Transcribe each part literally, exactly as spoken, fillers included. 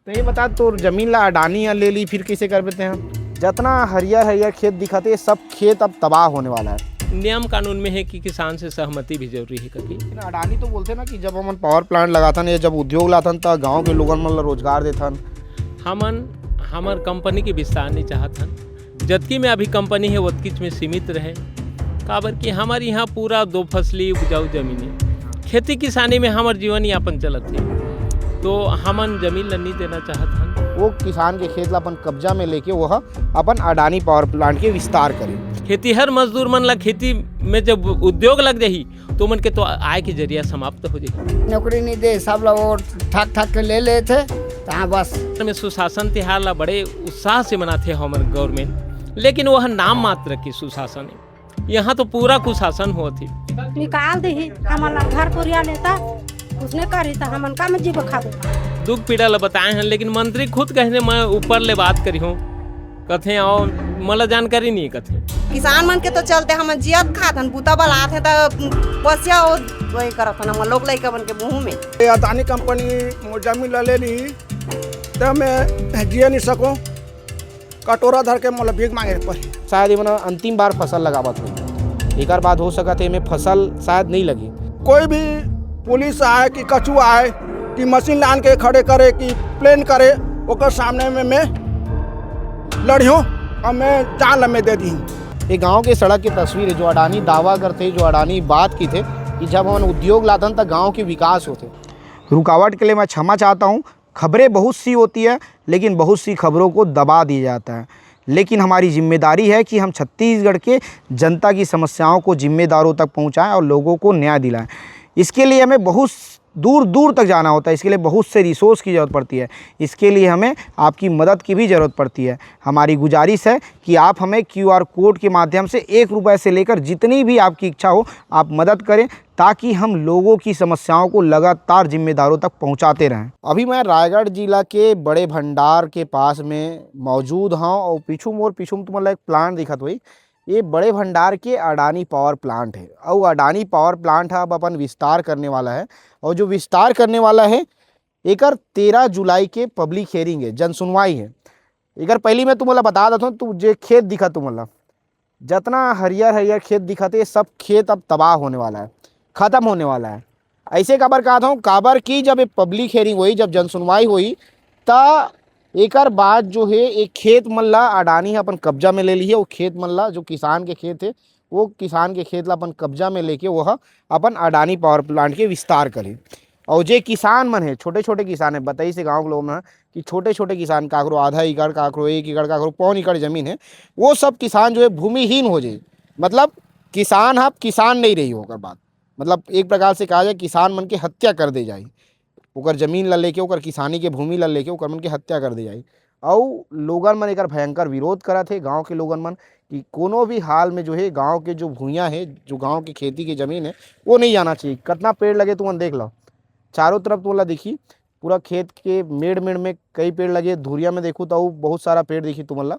तो ये बता, तोर जमीन ला अडानी ह ले ली, फिर कइसे करबे तेहा? जतना हरियर हरियर खेत दिखत हे, सब खेत अब तबाह होने वाला है। नियम कानून में है कि किसान से सहमति भी जरूरी है कभी। लेकिन अडानी तो बोलथे ना कि जब हमन पावर प्लांट लगाथन या जब उद्योग लाथन, त गांव के लोगन मन ला रोजगार देथन। हमन हमर कंपनी के विस्तार नहीं चाहत हन। जतकी में अभी कंपनी है, ओतकीच में सीमित रहे, काबर कि हमर यहाँ पूरा दो फसली उपजाऊ जमीन है। खेती किसानी में हमर जीवन यापन चलत है, तो हमन जमीन ला नहीं देना चाहत हन। वो किसान के खेत ला अपन कब्जा में लेके वो ह अपन अडानी पावर प्लांट के विस्तार करे। खेतीहर मजदूर मन ला खेती में जब उद्योग लग जाही, तो मन के तो आय के जरिया समाप्त हो जाही। नौकरी नहीं दे, सब ला वो ठग ठग के ले लेथे, तो हाँ बस। में सुशासन तिहार ला बड़े उत्साह से मनाथे हमर गवर्नमेंट, लेकिन वह नाम मात्र के सुशासन है। यहाँ तो पूरा कुशासन होत हे। निकाल देही, हमन ला घर कोरिया लेता, उसने करही त हमन का में जीव खाबो। दुख पीड़ा ला बताए हैं, लेकिन मंत्री खुद कहने मैं ऊपर ले बात करी हूँ, कथे और मला जानकारी नहीं कथे। किसान मन के तो चलते हमन जियत खात हन, बूता बलात हैं त बसिया ओ वही करत हन हमन लोग लइका मन के मुंह में। ये अदानी कंपनी मोर जमीन ला ले ली, त मैं जिए नहीं सकूं। कटोरा धर के मोला भीख मांगे पड़ही। शायद ये मन अंतिम बार फसल लगावत हो, एकर बाद हो सकत है एमे फसल शायद नहीं लगी। कोई भी पुलिस आए कि कछुआ आए कि मशीन लान के खड़े करे कि प्लेन करे, ओकर सामने में मैं लड़ियो और मैं जान लम्बे दे दी। ये गांव के सड़क की तस्वीर है, जो अडानी दावा करते, जो अडानी बात की थे कि जब हम उद्योग लाथन त गांव के विकास होते। रुकावट के लिए मैं क्षमा चाहता हूँ। खबरें बहुत सी होती है, लेकिन बहुत सी खबरों को दबा दिया जाता है। लेकिन हमारी जिम्मेदारी है कि हम छत्तीसगढ़ के जनता की समस्याओं को जिम्मेदारों तक पहुंचाएं और लोगों को न्याय दिलाएं। इसके लिए हमें बहुत दूर दूर तक जाना होता है, इसके लिए बहुत से रिसोर्स की ज़रूरत पड़ती है, इसके लिए हमें आपकी मदद की भी ज़रूरत पड़ती है। हमारी गुजारिश है कि आप हमें क्यूआर कोड के माध्यम से एक रुपये से लेकर जितनी भी आपकी इच्छा हो, आप मदद करें, ताकि हम लोगों की समस्याओं को लगातार जिम्मेदारों तक पहुंचाते रहें। अभी मैं रायगढ़ जिला के बड़े भंडार के पास में मौजूद हूं और पीछू मोर पीछू में तुमन ला एक प्लांट दिखत होई, ये बड़े भंडार के अडानी पावर प्लांट है और अडानी पावर प्लांट ह अब अपन विस्तार करने वाला है और जो विस्तार करने वाला है, एकर तेरह जुलाई के पब्लिक हियरिंग है, जन सुनवाई है। एकर पहली मैं तुमन ला बता देथों, तू जे खेत दिखा तुमन ला, जतना हरियर हरियर खेत दिखत हे, सब खेत अब तबाह होने वाला है, खत्म होने वाला है। ऐसे काबर कहत हूँ, काबर कि जब ये पब्लिक हियरिंग होई, जब जनसुनवाई होई, त एकर बाद जो है एक खेत मन ला अडानी ह अपन कब्जा में ले लिही, वो खेत मन ला, जो किसान के खेत है, वो किसान के खेत ला अपन कब्जा में लेके वो ह अपन अडानी पावर प्लांट के विस्तार करे। और जे किसान मन है, छोटे छोटे किसान है, बताई से गाँव के लोग मन कि छोटे छोटे किसान, काकरो आधा एकड़, काकरो एक एकड़, काकरो पौन एकड़ जमीन है, वो सब किसान जो है भूमिहीन हो जाए। मतलब किसान ह किसान नहीं रही ओकर बाद, मतलब एक प्रकार से कहा जाए किसान मन के हत्या कर दे जाए, ओकर जमीन ला लेके, ओकर किसानी के भूमि ला लेके ओकर मन के हत्या कर दे जाए। अउ लोगन मन एकर भयंकर विरोध करत हे, गांव के लोगन मन, कि कोनो भी हाल में जो है गांव के जो भुइयां है, जो गांव के खेती के जमीन है, वो नहीं जाना चाहिए। कितना पेड़ लगे तुमन देख लो, चारों तरफ तुमन ला दिखी, पूरा खेत के मेड़ मेड़ में कई पेड़ लगे, धुरिया में देखू तो बहुत सारा पेड़ दिखी तुमन ला।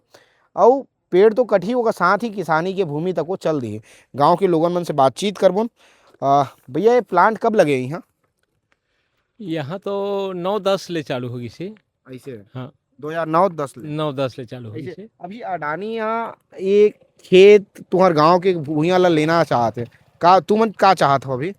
अउ पेड़ तो कटही, ओकर साथ ही किसानी के भूमि तक वो चल दिही। गांव के लोगन मन से बातचीत करबोन। आ, भैया, ये प्लांट कब लगे यहाँ? यहाँ तो नौ दस ले चालू हो गई से। ऐसे? हाँ। दो हज़ार नौ दस ले? नौ दस ले चालू हो गई ऐसे? से। अभी अडानी यहाँ एक खेत तुम्हार गांव के भुइयां ला लेना चाहत है, का तुमन का चाहत हो अभी?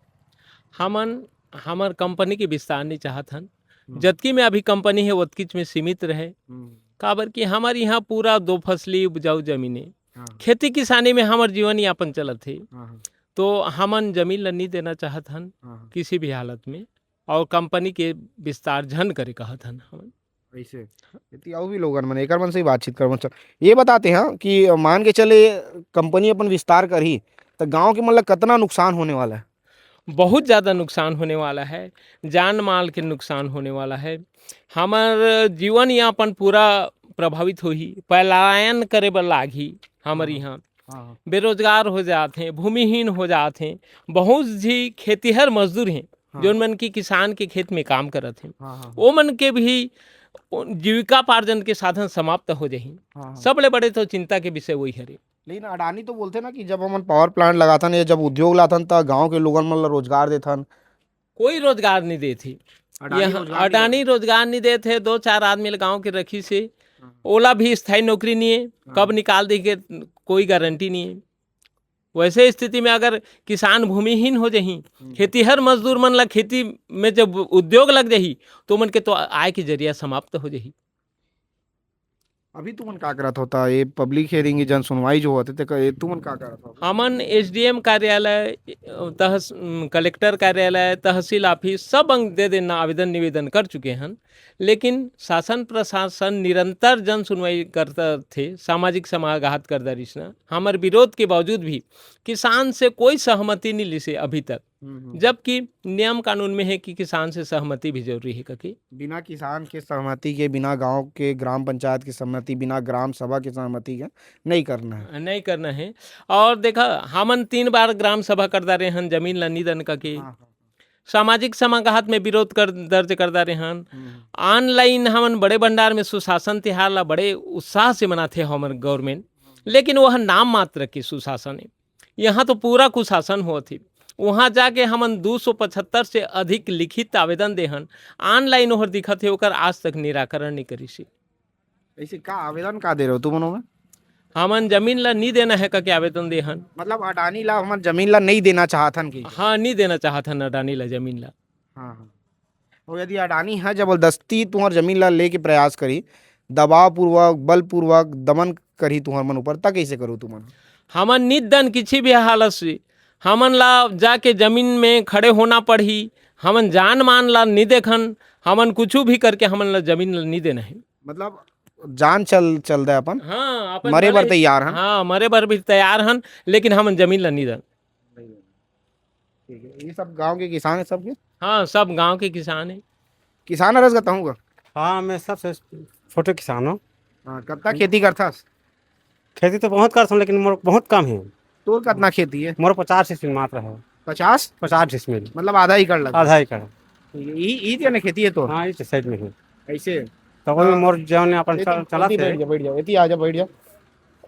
हमन हमर कंपनी के विस्तार नहीं चाहत हन। हम्म। जतकी में अभी कंपनी है, ओतकीच में सीमित रहे। हम्म। काबर कि हमर यहाँ पूरा दो फसली उपजाऊ जमीन है। हाँ। खेती किसानी में हमर जीवन यापन चलत है। हाँ, हाँ। तो हमन जमीन ला नहीं देना चाहत हन, हाँ, हाँ। किसी भी हालत में, और कंपनी के विस्तार झन करे कहत हन हमन। ऐसे? हाँ। एती अउ भी लोगन मन, एकर मन से ही बातचीत करबो। चल, ये बताते हैं कि मान के चले, कंपनी अपन विस्तार करही, तो गांव के मन ला कितना नुकसान होने वाला है? बहुत ज़्यादा नुकसान होने वाला है, जान माल के नुकसान होने वाला है, हमर जीवन यापन पूरा प्रभावित होही, पलायन करे बर लागही हमर हाँ। यहाँ। हाँ, हाँ। बेरोजगार हो जात हैं, भूमिहीन हो जात हैं, बहुत झी खेतीहर मजदूर हैं, हाँ। जोन मन की किसान के खेत में काम करत हैं, हाँ, हाँ, हाँ। वो मन के भी जीविकापार्जन के साधन समाप्त हो जाही। हाँ, हाँ। सबले बड़े तो चिंता के विषय वही हरे। लेकिन अडानी तो बोलथे ना कि जब हमन पावर प्लांट लगाथन या जब उद्योग लाथन, त गांव के लोगन मन ल रोजगार देथन। कोई रोजगार नहीं देत ही। अडानी यह रोजगार नहीं अडानी देता। रोजगार नहीं देत हे, दो चार आदमी ल गांव के रखिस हे, हाँ। ओला भी स्थायी नौकरी नहीं है, हाँ। कब निकाल देही के कोई गारंटी नहीं है। वैसे स्थिति में अगर किसान भूमिहीन हो जाही, हम्म। खेतीहर मजदूर मन ला खेती में जब उद्योग लग जाही, तो मन के तो आय के जरिया समाप्त हो जाही। अभी तुमन का करत होता? ये पब्लिक हियरिंग, ये जन सुनवाई जो होते, ते क-, ये तुमन का करत हो? हमन एसडीएम कार्यालय, तहस-, उम, कलेक्टर कार्यालय, तहसील ऑफिस, सब अंग दे देना आवेदन निवेदन कर चुके हन, लेकिन शासन प्रशासन निरंतर जन सुनवाई करता थे, सामाजिक समाघात करता रिसना। हमर विरोध के बावजूद भी किसान से कोई सहमति नहीं लिसे अभी तक, हम्म, हम्म। जबकि नियम कानून में है कि किसान से सहमति भी जरूरी है ककी। बिना किसान के सहमति के, बिना गांव के ग्राम पंचायत के सहमति, बिना ग्राम सभा के सहमति के नहीं करना है। नहीं करना है। और देखा, हमन तीन बार ग्राम सभा कर डारे हन, जमीन ला निदन ककी। हाँ, हाँ। सामाजिक समाघात में विरोध कर, दर्ज कर डारे हन। हम्म। ऑनलाइन हमन बड़े भंडार में सुशासन तिहार ला बड़े उत्साह से मनाथे हमर गवर्नमेंट, लेकिन वह नाम मात्र के सुशासन है। यहाँ तो पूरा कुशासन होत हे। वहाँ जाके हमन दो सौ पचहत्तर से अधिक लिखित आवेदन देहन, ऑनलाइन ओहर दिखत हे, ओकर आज तक निराकरण नहीं करिस हे। ऐसे का आवेदन का दे रहे हो तुम लोग? हमन जमीन ला नहीं देना है कके आवेदन देहन। मतलब अडानी ला हमन जमीन ला नहीं देना चाहत हन कि? हाँ, नहीं देना चाहत हन अडानी ला जमीन ला। हाँ, हाँ। और यदि अडानी ह जबरदस्ती तुहर जमीन ला लेके प्रयास करी, दबाव पूर्वक, बलपूर्वक दमन करही तुहर मन ऊपर, त कइसे करू तुमन? हमन नित दन किसी भी हालत से हमन ला जाके जमीन में खड़े होना पड़ही। हमन जान मान ला नी देखन, हमन कुछु भी करके हमन ला जमीन ला नी देना है। मतलब जान चल, चल दे अपन, हाँ, अपन मरे बर भले तैयार हन। हाँ, मरे बर भी तैयार हन, लेकिन हमन जमीन ला नी दन। ठीक है, ये सब गांव के किसान है सबके? हाँ, सब गांव के किसान है। किसान हरस का तहूँ का? हाँ, मैं सबसे छोटे किसान हूँ। हाँ, कब तक खेती करथस? खेती तो बहुत करथन, लेकिन मोर बहुत कम है। तोर कितना खेती है? मोर पचास डिसमिल मात्र है। पचास? पचास डिसमिल। मतलब आधा एकड़ लगा? आधा एकड़। ठीक है, यही, यही तेने खेती है तो? हाँ, इस साइड में है। ऐसे? तो वही हाँ। मोर जौन अपन ये चल-, तो चला एती थे। बैठ जा, बैठ जा, एती आ जा, बैठ जा,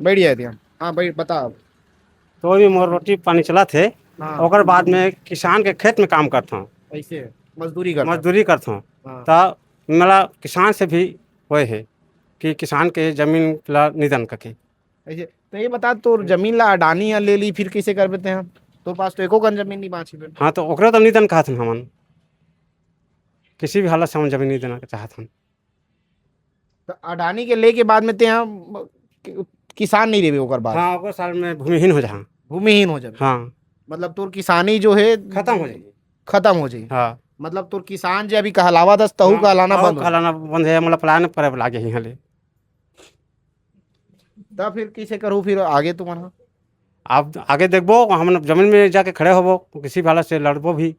बैठ जा, एती आ। हाँ, बैठ, बता अब। तो भी मोर रोटी पानी चलत हे। हाँ। ओकर बाद में किसान के खेत में काम करथों। ऐसे मजदूरी करथों। मजदूरी करथों। हाँ। त मोला किसान से भी होए हे कि किसान के जमीन ला निदन कके। ऐसे, तो ये बता, तोर जमीन ला अडानी या ले ली, फिर कैसे करबे तेहा? तोर पास तो एको कन जमीन नहीं बाँची फिर। हाँ, तो ओकरे तो निदन कहत हन हमन। किसी भी हालत से हमन जमीन नहीं देना चाहत हन। तो अडानी के लेके बाद में तेहा कि-, किसान नहीं रेबे ओकर बाद? हाँ, ओकर साल में भूमिहीन हो जहाँ। भूमिहीन हो जाबे। हाँ। मतलब तोर किसानी जो है खत्म हो जाही। खत्म हो जाही। हाँ। मतलब तोर किसान जे अभी कहलावत हस, तहू हाँ, कहलाना तहू बंद हो। कहलाना बंद है, मतलब पलायन करे लागे ही हले। तब फिर कैसे करू फिर आगे तुमन ह? अब आगे देखबो, हमन जमीन में जाके खड़े होबो, किसी भी हालत से लड़बो भी।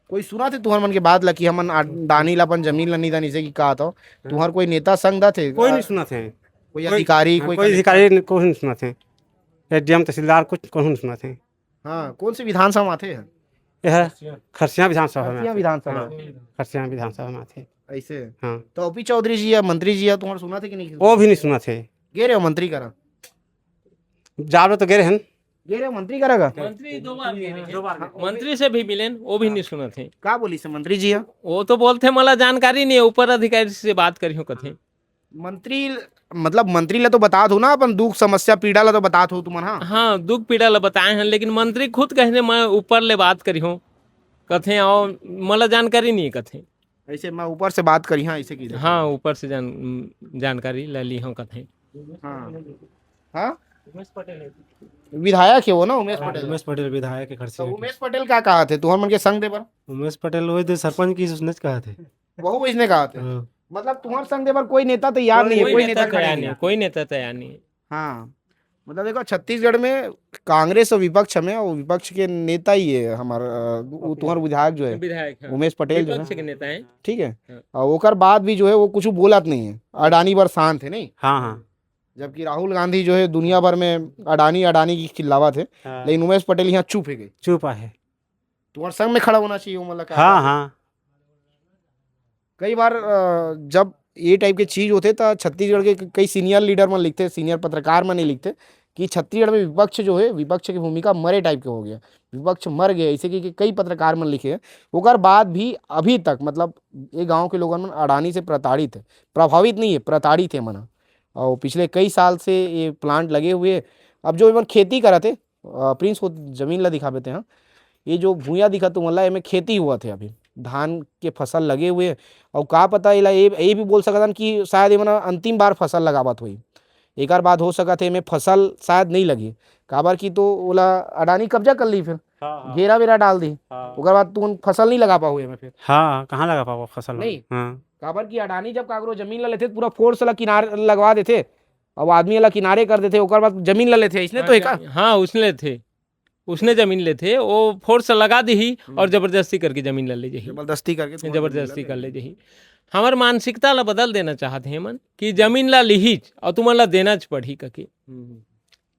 कोई सुनत हे तुहर मन के बात ला कि हमन अडानी ला अपन जमीन ला नहीं दन, इसे कि का तो तुहर कोई नेता संग दा थे? कोई नहीं सुनत हे। कोई कोई, अधिकारी, हाँ, कोई कोई कलेक्टर? अधिकारी न-, कोई नहीं सुनत हे। एसडीएम तहसीलदार कुछ कोई नहीं सुनत हे। हाँ, कौन से विधानसभा में आते हैं? यह खरसिया विधानसभा में खरसिया आते। विधानसभा। हाँ, खरसिया विधानसभा में आते। ऐसे? हाँ। तो ओपी चौधरी जी या मंत्री जी या तुम्हारा सुनत हे कि नहीं? वो भी नहीं सुनत हे। गे रहे हो मंत्री करा? जाब ले तो गे रहे हन। गे रहे हो मंत्री करा का? मंत्री दो बार गे रहे हैं। दो बार गे। मंत्री से भी मिलेन, वो भी नहीं सुनत हे। का बोलिस हे मंत्री जी ह? वो तो बोलथे, "मोला जानकारी नहीं है, ऊपर अधिकारी से बात करियो," कथे। मंत्री, मतलब मंत्री ला तो बतात हो ना, अपन दुख समस्या पीड़ा ला तो बतात हो तुमन, हाँ? हाँ, दुख पीड़ा ला बताए हैं, लेकिन मंत्री खुद कहने, "मैं ऊपर ले बात करियो," कथे, "और मोला जानकारी नहीं है," कथे। ऐसे मैं ऊपर से बात करी, हाँ, ऐसे की हाँ, ऊपर से जान-, जानकारी ला ली हूँ कथे। हाँ। हाँ? उमेश पटेल है। विधायक है वो ना, उमेश हाँ, पटेल। उमेश पटेल विधायक है तो खरसिया के। उमेश पटेल का कहा थे तुहर मन के संग दे बर? उमेश पटेल वही दे सरपंच की उसने कहा थे। वहू इसने कहा थे। हाँ। मतलब तुम्हारे संग दे बर कोई नेता तैयार नहीं है, कोई कोई नेता नेता खड़ा तैयार नहीं नहीं, है। कोई नेता तैयार नहीं है। हाँ। मतलब देखो, छत्तीसगढ़ में कांग्रेस और विपक्ष में, वो विपक्ष के नेता ही है हमारा, अ, वो तुम्हारा विधायक जो है, विधायक, हाँ। उमेश पटेल जो है। विपक्ष के नेता हैं। ठीक है। हाँ। और ओकर बाद भी जो है, वो कुछ बोलत नहीं है, अडानी बर शांत है, नहीं? हाँ, हाँ। जबकि राहुल गांधी जो है, दुनिया भर में अडानी, अडानी की चिल्लावत है, हाँ। लेकिन उमेश पटेल यहाँ चुप है गई। चुप है। तुम्हारे संग में खड़ा होना चाहिए, वो मतलब, हाँ, हाँ। कई बार, अ, जब ये टाइप के चीज होते, तो छत्तीसगढ़ के क-, कई सीनियर लीडर मन लिखते, सीनियर पत्रकार मन ही लिखते कि छत्तीसगढ़ में विपक्ष जो है, विपक्ष की भूमिका मरे टाइप के हो गया, विपक्ष मर गया, ऐसे कि, कि कई पत्रकार मन लिखे हैं। ओकर बाद भी अभी तक, मतलब, ये गांव के लोगन मन अडानी से प्रताड़ित है, प्रभावित नहीं है, प्रताड़ित है मन। और पिछले कई साल से ये प्लांट लगे हुए हैं। अब जो एमन खेती करत हे, अ, प्रिंस, वो जमीन ला दिखाबे ते, हाँ, ये जो भुइयां दिखत तुमन ला, एमे खेती होवत हे, अभी धान के फसल लगे हुए हे। और का पता, एला ये, ये भी बोल सकत हन कि शायद एमन अंतिम बार फसल लगावत होही, एकर बाद हो सकत हे एमे फसल शायद नहीं लगी, काबर कि तो ओला अडानी कब्जा कर ली, फिर हाँ, हाँ। घेरा वेरा डाल दी, हाँ। ओकर बाद तुमन फसल नहीं लगा पाहू एमे फिर। हाँ, कहाँ लगा पाबो फसल? नहीं। हाँ। काबर कि अडानी जब काकरो जमीन ला लेथे, पूरा फोर्स ला किनारे लगवा देथे, अब आदमी ला किनारे कर देथे, ओकर बाद जमीन ला लेथे, इसने तो एका। हाँ, उसने लेथे, उसने जमीन लेथे, वो फोर्स लगा देही हम्म। और जबरदस्ती करके जमीन ला ले जाही। जबरदस्ती करके तुमन जमीन ला जबरदस्ती ले कर ले जाही। जाही। हमर मानसिकता ला बदल देना चाहत हे मन कि जमीन ला लिहीच और तुमन ला देना च पड़ही कके। हम्म, हम्म।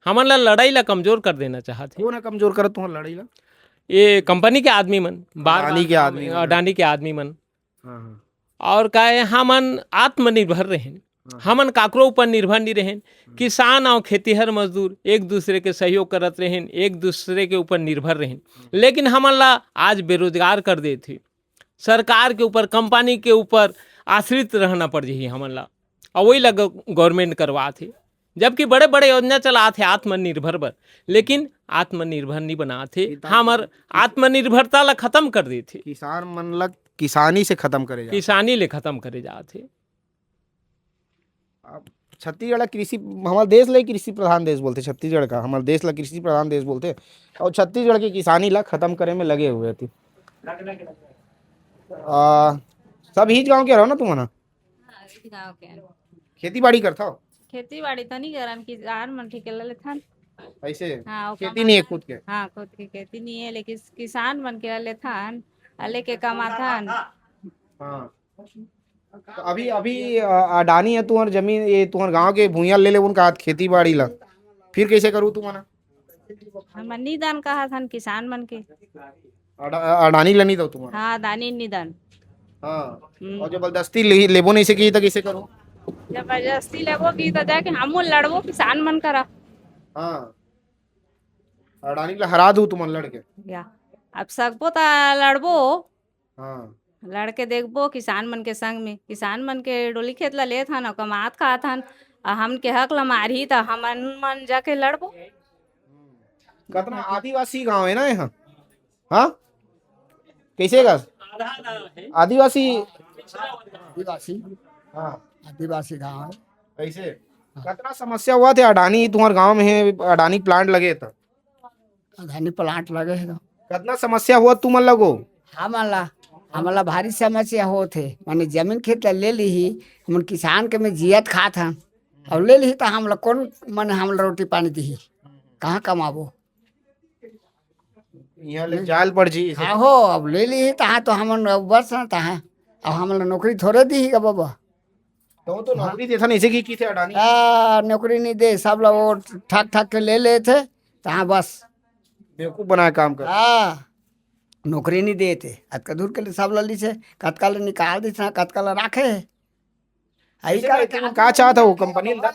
हमन ला लड़ाई ला कमजोर कर देना चाहत हे। कौन है कमजोर करत तुमन लड़ाई ला? ये कंपनी के आदमी मन, बार-बार अडानी के आदमी मन। अडानी के आदमी मन। हाँ, हाँ। और का हे, हमन आत्मनिर्भर रहेन, हाँ। हमन काकरो ऊपर निर्भर नहीं रहेन। हम्म। किसान और खेतीहर मजदूर एक दूसरे के सहयोग करत रहेन, एक दूसरे के ऊपर निर्भर रहेन। हम्म। लेकिन हमन ला आज बेरोजगार कर देथे, सरकार के ऊपर, कंपनी के ऊपर आश्रित रहना पड़ जाही हमन ला, और वही ला ग-, गवर्नमेंट करवात हे, जबकि बड़े-बड़े योजना चलात हे आत्मनिर्भर बर, लेकिन आत्मनिर्भर नहीं बनात हे, किसान हमर किस- आत्मनिर्भरता ला खत्म कर देथे। किसान मन ला किसानी से खत्म करे जात हे। किसानी ले खत्म करे जात हे। अब छत्तीसगढ़ ला कृषि, हमारे देश ला ही कृषि प्रधान देश बोलथे छत्तीसगढ़ का, हमारे देश ला कृषि प्रधान देश बोलथे, और छत्तीसगढ़ की किसानी ला खत्म करे में लगे हुए थे। आ, सब हीच गांव के रहो ना तुम ना? हाँ, इसी गाँव के हन। खेती बाड़ी करथव? खेती बाड़ी तो नहीं करन, किसान मन ठीक ले लेथन। ऐसे? हाँ, वो खेती नहीं है कमाथन। खुद के? हाँ, खुद के खेती नहीं है, लेकिन किसान मन के लेथन, आ लेके कमाथन। हाँ। तो अभी, अभी, अ, अडानी है तुहर जमीन, ये तुहर गांव के भुइयां ले ले उनका हाथ खेती बाड़ी ला, फिर कैसे करू तुमन? हमन निदान कहा थन किसान मन के। अडा-, अडानी ला नहीं दो तुमन? हाँ, अडानी निदान। हाँ। हम्म। और जबरदस्ती ले, लेबो नहीं से की तो कैसे करो? जबरदस्ती लेबो की तो जाके हमू लड़बो किसान मन करा। हाँ। अडानी ला हरा दू तुमन लड़के। या, अब सकबो ता लड़बो। हाँ। लड़के देखबो किसान मन के संग में, किसान मन के डोली खेत ला लेत हन, अउ कमात खात हन, अउ हमन के हक ला मारही त हमन मन जाके लड़बो। कतना आदिवासी गांव है ना यहाँ? हाँ, कैसे का? आदिवासी। आदिवासी। हाँ। आदिवासी गांव है। कैसे? कतना समस्या होवत हे? अडानी तुम्हार गांव में है, अडानी प्लांट लगे त। अडानी प्लांट लगे हे तो। कतना समस्या होवत तुमन लगो? हमन ला, हमन ला भारी समस्या होत हे। माने जमीन खेत ला ले लीही, हमन किसान के में जियत खात हन। अउ ले लीही त हमन ला कौन, माने हमन ला रोटी पानी दीही? कहाँ कमाबो? यहाँ ले जाल पड़ जी। हाँ हो, अब ले लीही तहाँ तो हमन अब बस न तहाँ। अब हमन ला नौकरी थोड़े दीही गा बाबा। तो, तो नौकरी देथन ऐसे की, की थे अडानी? आ, नौकरी नहीं दे, सब ला वो ठग ठग के ले लेथे, तहाँ बस। बेवकूफ बनाए काम कर। हाँ, नौकरी नहीं देथे। अतका दूर के लिए सब ला लीसे, कतका ला निकाल देथे, कतका ला राखे। आई कैसे का का, का चाहत हो कंपनी ला?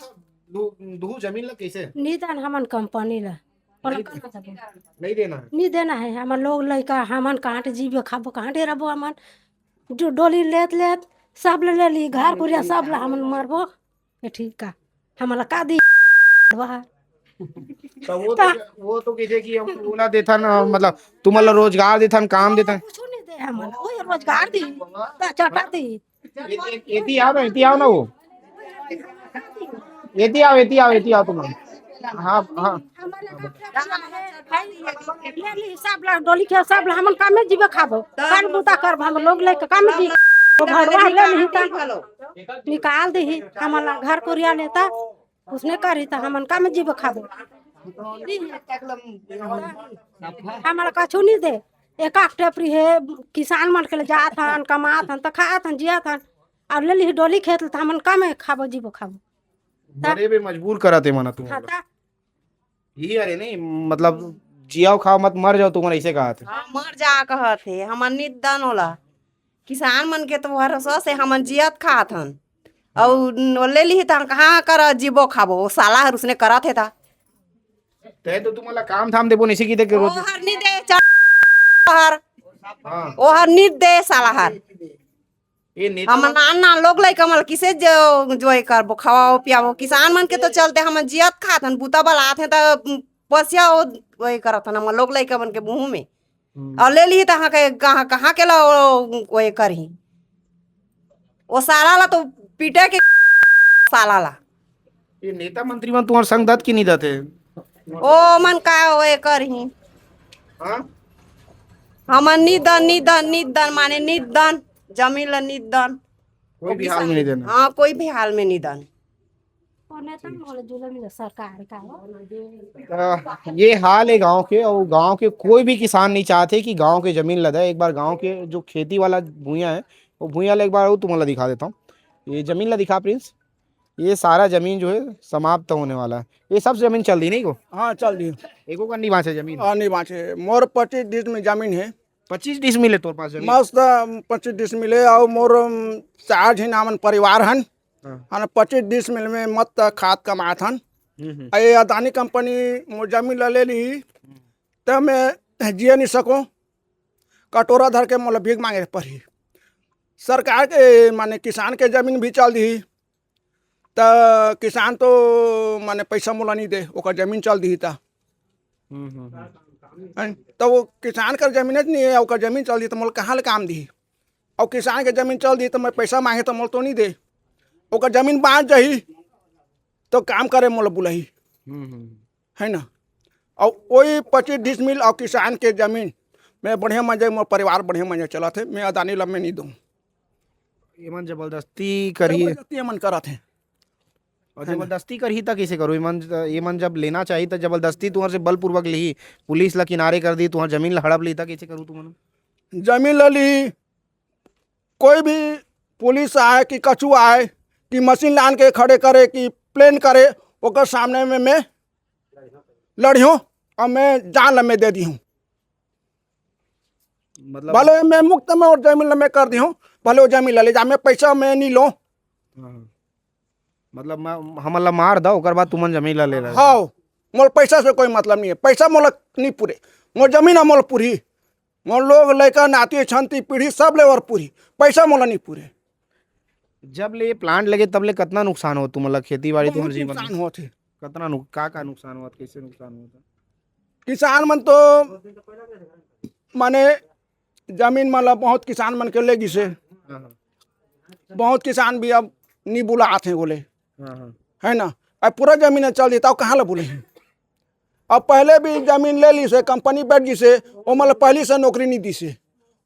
दू, दू जमीन ला कैसे? निदान हमन कंपनी ला। और नहीं, का चाहत हो? नहीं देना है। नहीं देना है। हमर लोग लइका, हमन कहाँ जीबो खाबो, कहाँ डेराबो हमन? जो डोली लेत लेत सब ले ले ली, घर कुरिया सब ला हमन मरबो। ये ठीक का? हमला का दी बाहर? तो वो तो, वो तो कहिथे कि हम ओला देथन, मतलब, तुमन ला रोजगार देथन, काम देथन। कुछ नहीं दे हमन, वही रोजगार दी, त चटा दी। ए-, ए-, एती आओ ना, एती आओ ना वो। एती आओ, एती आओ, एती आओ तुमन। हाँ, हाँ। ले ली सब ला, डोली के सब ला, हमन कामे जीबे खाबो। काम बूता करब, हम लोग लेके कामे जी। वो भरवा ले ली त निकाल दीही, हमन ला घर कुरिया लेता, उसने करी त हमन कामे जीबे खाबो। हमन ला कछु नहीं दे, एक आध टेपरी हे, किसान मन के ले जात हन, कमात हन, त खात हन, जियत हन, अब ले ली डोली खेत, त हमन कामे खाबो, जीबो खाबो। मरे बे मजबूर करत हे मना तुमन ला। यही अरे नहीं, मतलब, जियाओ खाओ मत, मर जाओ तुमन ऐसे कहत हे। हाँ, मर जा कहत हे, हमन निदान ओला। किसान मन के तो भरोसा से हमन जियत खात हन। अउ न-, ले लिही त हम कहाँ कर जीबो खाबो, वो साला हर उसने करत हे ता। तय तो तुमला काम धाम देबो, निसी की दे के रोज। ओहर नी दे, चल, ओहर। हाँ। ओहर नी दे, साला हर। ये नेता हम मन नान नान लोग लइका मन ल किसे जो, जो ये करबो, खवाओ, पियाओ। किसान मन के तो चलते हम जियत खात हन, बूता बलात हैं, त बसिया वो, वही करत हन, हम लोग लइका मन के मुंह में। हम्म। और ले ली त हाँ के, कहाँ, कहाँ के ला वो, वो ये करही? वो साला ला तो पीटे के, साला ला। ये नेता मंत्री मन तुम्हार संग दत की नहीं दत है? ओ मन का वो ये करही? हाँ? हमन निदन, निदन, निदन, माने निदन, जमीन ला निदन। कोई भी हाल में नहीं देना। हाँ, कोई भी हाल में निदन। और नेता मन वाला जुलम ही सरकार का हो। अ, ये हाल है गांव के, और गांव के कोई भी किसान नहीं चाहते कि गांव के जमीन ला दे। एक बार गांव के जो खेती वाला भुइयां है, वो भुइयां ला एक बार और तुम्हाला दिखा देता हूँ। ये जमीन ला दिखा, प्रिंस। ये सारा जमीन जो है, समाप्त होने वाला है। ये सब जमीन चल दी नहीं को? हाँ, चल दी। एको का नहीं बांचे जमीन? हाँ, नहीं बांचे। मोर पच्चीस डिसमिल जमीन है। पच्चीस डिसमिल है तोर पास जमीन? मस्त, पच्चीस डिसमिल है, और मोर, अम, चार झिन हमन परिवार हन। हाँ। हन पच्चीस डिसमिल में मस्त खात कमात हन। हम्म, हम्म। आ ये अदानी कंपनी मोर जमीन ला ले ली, त मैं जिए नहीं सको, कटोरा धर के मोला भीख मांगे पड़ही। सरकार के, माने किसान के जमीन भी चल दी, त किसान तो माने पैसा मोला नहीं दे, ओकर जमीन चल दी त। हम्म, हम्म, हम्म। हैं? त वो किसान कर जमीन नहीं है, ओकर जमीन चल दी त मोला कहाँ ले काम दी? और किसान के जमीन चल दी त मैं पैसा मांगे त मोला तो नहीं दे, ओकर जमीन बांच जाही तो काम करे मोला बुलाही। हम्म, हम्म। है ना? और वही पच्चीस डिसमिल और किसान के जमीन में बढ़िया मजे, मोर परिवार बढ़िया मजे चलत है, मैं अदानी ला मैं नहीं दूँ। एमन जबरदस्ती करही। जबरदस्ती एमन करत हैं। और है ना? जबरदस्ती करही त कइसे करो? एमन, एमन जब लेना चाहिए त जबरदस्ती तुहर से बलपूर्वक लिही, पुलिस ला किनारे कर दी, तुहर जमीन ला हड़प ली त कइसे करू तुमन? जमीन ला ली, कोई भी पुलिस आए कि कछु आए कि मशीन लान के खड़े करे कि प्लेन करे, ओकर सामने में मैं लड़ियों और मैं जान ला मैं दे दी हूँ। मतलब भले मैं मुफ्त में और जमीन ला मैं कर दी हूँ, भले वो जमीन ला ले जा, मैं पैसा मैं नहीं लो। हाँ। मतलब मैं, हमन ला मार दा, ओकर बाद तुमन जमीन ला ले ला। हाँ, मोर पैसा से कोई मतलब नहीं है, पैसा मोला नहीं पूरे, मोर जमीन है मोला पूरी, मोर लोग लइका नाती छंती पीढ़ी सब ले और पूरी, पैसा मोला नहीं पूरे। जब ले प्लांट लगे तब ले कतना नुकसान हो तुमन ला, खेती बाड़ी बहुत तुमन जीवन में? नुकसान होत हे। कतना नु-, का का नुकसान होत, कैसे नुकसान होत? किसान मन तो माने जमीन मन ला बहुत किसान मन के ले गिसे। हाँ, हाँ। बहुत किसान भी अब नहीं बुलात हैं बोले, हाँ, हाँ। है ना? अब पूरा जमीन चल देता, कहाँ ला बोले? अब पहले भी जमीन ले ली से, कंपनी बैठ गिसे, वो मतलब पहली से नौकरी नहीं दी से,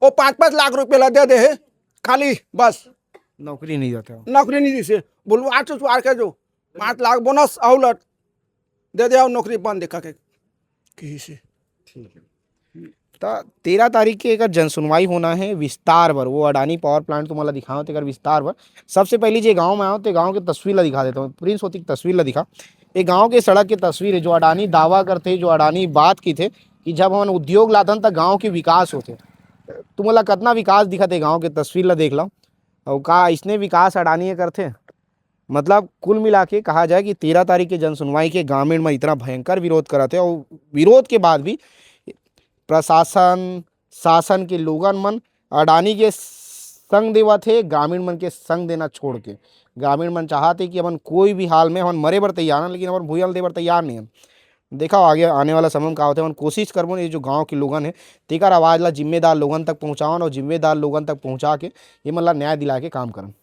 वो पाँच पाँच लाख रुपये ला दे दे है खाली, बस। नौकरी नहीं देते हो? नौकरी नहीं दी से, बुलवा चुचवार के जो पाँच लाख बोनस अउ लट दे दे, अउ नौकरी बंद देखा के कही से। ठीक है। त तेरह तारीख के एकर जनसुनवाई होना है विस्तार बर, वो अडानी पावर प्लांट तुम्हारा दिखाओ तेकर विस्तार बर। सबसे पहली जे गांव में आओ ते गांव के तस्वीर ला दिखा देता हूँ, प्रिंस होती की तस्वीर ला दिखा। ये गांव के सड़क के तस्वीर है जो अडानी दावा करते, जो अडानी बात की थे कि जब हमन उद्योग लाथन त गांव के विकास होते। तुम्हारा कितना विकास दिखत है गांव के तस्वीर ला देख लो, और का इसने विकास अडानी करते? मतलब कुल मिला के कहा जाए कि तेरह तारीख के जनसुनवाई के ग्रामीण मन इतना भयंकर विरोध करत हे, और विरोध के बाद भी प्रशासन, शासन के लोगन मन अडानी के संग देवत हे, ग्रामीण मन के संग देना छोड़ के। ग्रामीण मन चाहत हे कि हमन कोई भी हाल में, हमन मरे बर तैयार हन, लेकिन हमन भूयल दे बर तैयार नहीं हन। देखा आगे आने वाला समय में का होथे, हमन कोशिश करबो, ये जो गांव के लोगन हे, तेकर आवाज ला जिम्मेदार लोगन तक पहुंचावन और जिम्मेदार लोगन तक पहुंचा के ये मन ला न्याय दिला के काम करन।